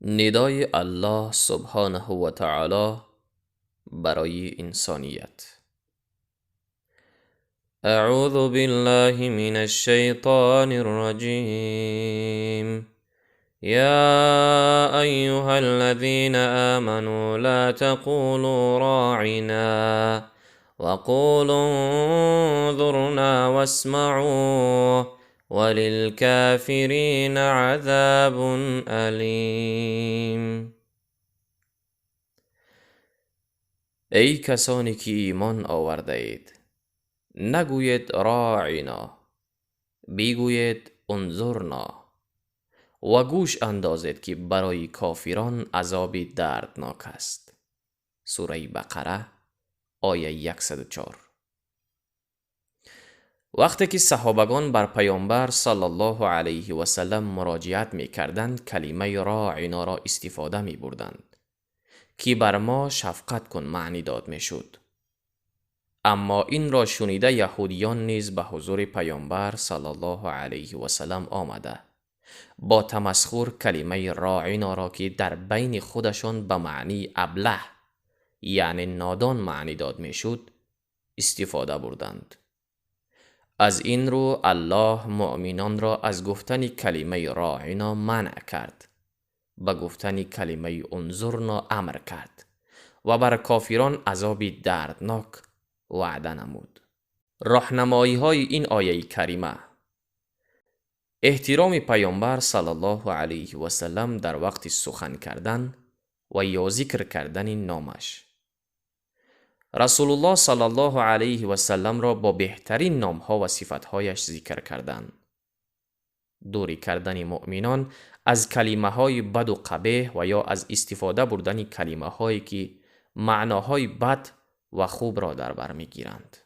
ندای الله سبحانه و تعالی برای انسانیت. اعوذ بالله من الشیطان الرجیم. یا ایها الذین آمنوا لا تقولوا راعنا وقولوا انظرنا واسمعوا وللكافرین عذاب الیم. ای کسانی که ایمان آورده اید، نگویید راعنا، بگویید انظرنا و گوش اندازید که برای کافران عذاب دردناک است. سوره بقره آیه 104. وقتی که صحابگان بر پیامبر صلی الله علیه و سلم مراجعت می کردند، کلمه راعنا را استفاده می بردند که بر ما شفقت کن معنی داد می شد. اما این را شنیده یهودیان نیز به حضور پیامبر صلی الله علیه و سلم آمده با تمسخر کلمه راعنا را که در بین خودشان به معنی ابله یعنی نادان معنی داد می شد استفاده بردند. از این رو الله مؤمنان را از گفتن کلمه راعنا منع کرد، به گفتن کلمه انظرنا امر کرد و بر کافران عذاب دردناک وعده نمود. راهنمایی های این آیه کریمه: احترام پیامبر صلی الله علیه و سلم در وقت سخن کردن و یا ذکر کردن نامش. رسول الله صلی الله علیه و سلم را با بهترین نامها و صفتهایش ذکر کردن. دوری کردن مؤمنان از کلمه های بد و قبیح و یا از استفاده بردن کلمه هایی که معناهای بد و خوب را در بر می گیرند.